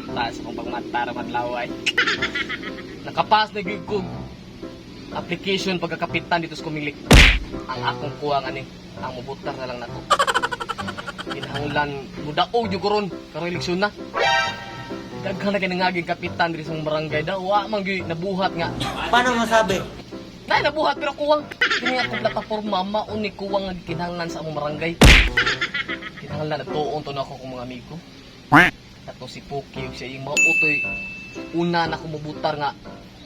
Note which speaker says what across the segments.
Speaker 1: Unta sa kong pagmata ra madlaway. Nakapas na gyud ko application pagkakapitan dito sa Kumilik. Ang akong kuha nga ni, ang mubutar na lang nako. Kinahanglan mudaog jud ko ron karon eleksyon na. Daghan na kay nangaging kapitan diri sa mong barangay daw wa man gyud nabuhat nga.
Speaker 2: Paano masabi?
Speaker 1: Nay nabuhat pero kuwang. Kini akong plataporma mao ni kuwang nga kinahanglan sa among barangay. Kinahanglan nagtuon to na ako kong mga amigo. Ato si Puki ug siya yung mao toy una na kumubutar nga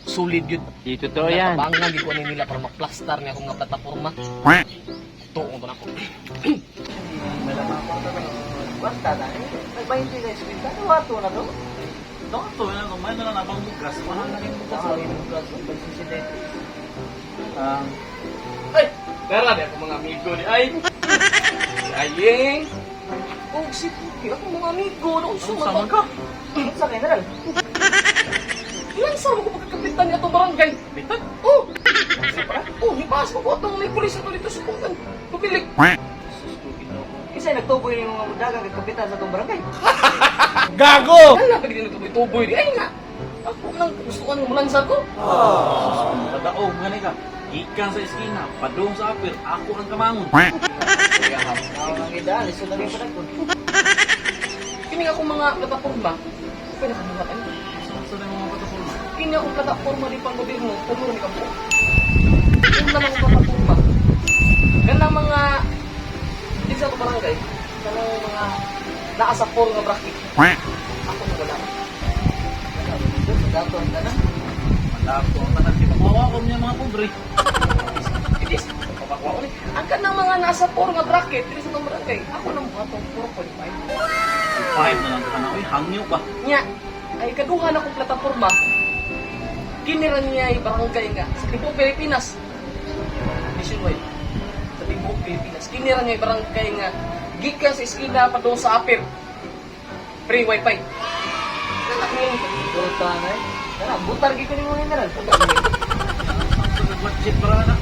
Speaker 1: solid yun.
Speaker 3: Di totoo yan.
Speaker 1: Natabangan gid ko ani nila para maplastar niya akong mga plataporma. Tuon to nako.
Speaker 2: Basta na eh. Nag-20 na eskwenta. Wato na to.
Speaker 4: Doktor, na kung may na lang abang bukas, mahal na rin bukas.
Speaker 2: Sa rin bukas. Pagsisidente.
Speaker 4: Ah,
Speaker 1: Ay, tara di ako mga amigo ni ay. Si Ayeng. Oh, si Puki, ako mga amigo. Ano,
Speaker 4: Ano sa man ka?
Speaker 2: Sa general.
Speaker 1: Ilan sa ko pagkakapitan niya itong barangay?
Speaker 4: Bitan?
Speaker 1: Oh! Oh, hibaas ko ko itong may pulis na to dito sa kukan. Tumilik.
Speaker 2: Kasi nagtuboy yung mga dagang kagkapitan sa itong barangay.
Speaker 4: Gago!
Speaker 1: Wala pa din tuboy-tuboy di. Ay nga. Ako nang gusto ko nang mulansa ko.
Speaker 4: Kadaog, gani ka. Gikan sa eskina, padung sa apir, ako ang kamangon.
Speaker 1: Kaya ha.
Speaker 2: Ako ang ideal. Lisod na rin pa nagkun.
Speaker 1: Kini akong mga plataporma. Pwede ka buhat ano?
Speaker 4: Sa na mga pataporma?
Speaker 1: Kini akong plataporma di pang gobyerno, puno ni kampo. Una lang akong plataporma. Kanang mga di sa ato barangay, kanang mga naa sa four nga bracket. Ako na wala.
Speaker 2: Sa dato ang tanan.
Speaker 4: Malako ang tanan. Di pakuha ko niya mga pobre.
Speaker 1: Itis, papakuha ko ni. Ang kanang mga nasa four nga bracket diri sa atong barangay, ako nang buhatong 4.5.
Speaker 4: Five na lang ka na, uy, hangyo ba?
Speaker 1: Nya, ay kaduha na kong plataporma. Kinira niya ay barangay nga sa tibuok Pilipinas. Nationwide. Sa tibuok Pilipinas. Kinira niya ay barangay nga gikan sa eskina padung sa apir. Free wifi. Nanak niya.
Speaker 2: Buta na eh. Tara, butar gid ko ni mga general.
Speaker 4: Sa budget para na.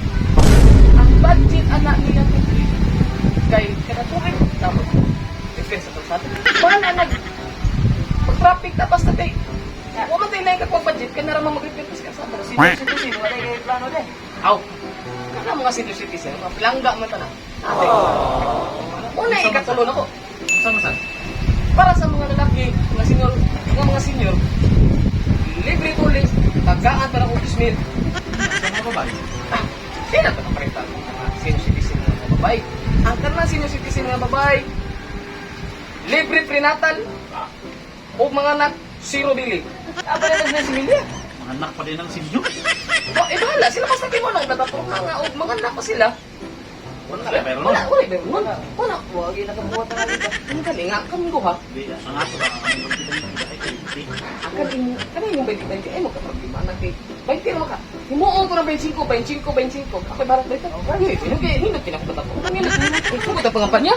Speaker 1: Ang budget anak niya tuig kay kada tuig tapos refer sa kalsada. Bahala nag pag traffic ta basta kay wa man tayo ka kuang budget kay nara man mag-repair sa kalsada.
Speaker 2: Senior citizen, wala kay plano din.
Speaker 1: Aw. Kana mga senior citizen, mga pilangga man ta na. Ate. Una ikatulo nako.
Speaker 4: Saan saan?
Speaker 1: Para sa mga lalaki, mga senior, mga senior, libre tulis, tagaan para ko 2,000.
Speaker 4: Sa mga babae?
Speaker 1: Ah, sino ito kaparita? Mga senior citizen nga mga babae. Ang kanang senior citizen nga babae, libre prenatal, o mga anak, zero bili.
Speaker 2: Aba na lang si Milia.
Speaker 4: Mga anak pa din ng senior.
Speaker 1: O, eh bahala, sila basta kayo mo nang plataporma nga, o mga anak pa sila.
Speaker 4: Wala na, pero
Speaker 1: Wala, wala, wala, wala, wala.
Speaker 2: Wag nakabuhat na lang.
Speaker 1: Ang galing nga, kami ko ha.
Speaker 4: Di, ang ato ba, ang 2020,
Speaker 1: Ang galing, kanang yung 2020, ay magka-problema na kay 20 naman ka. Himuon ko ng 25, 25, 25. Ako'y barat ba ito? Okay, hindi, hindi, hindi, pinakplataporma. Hindi, hindi, hindi, hindi,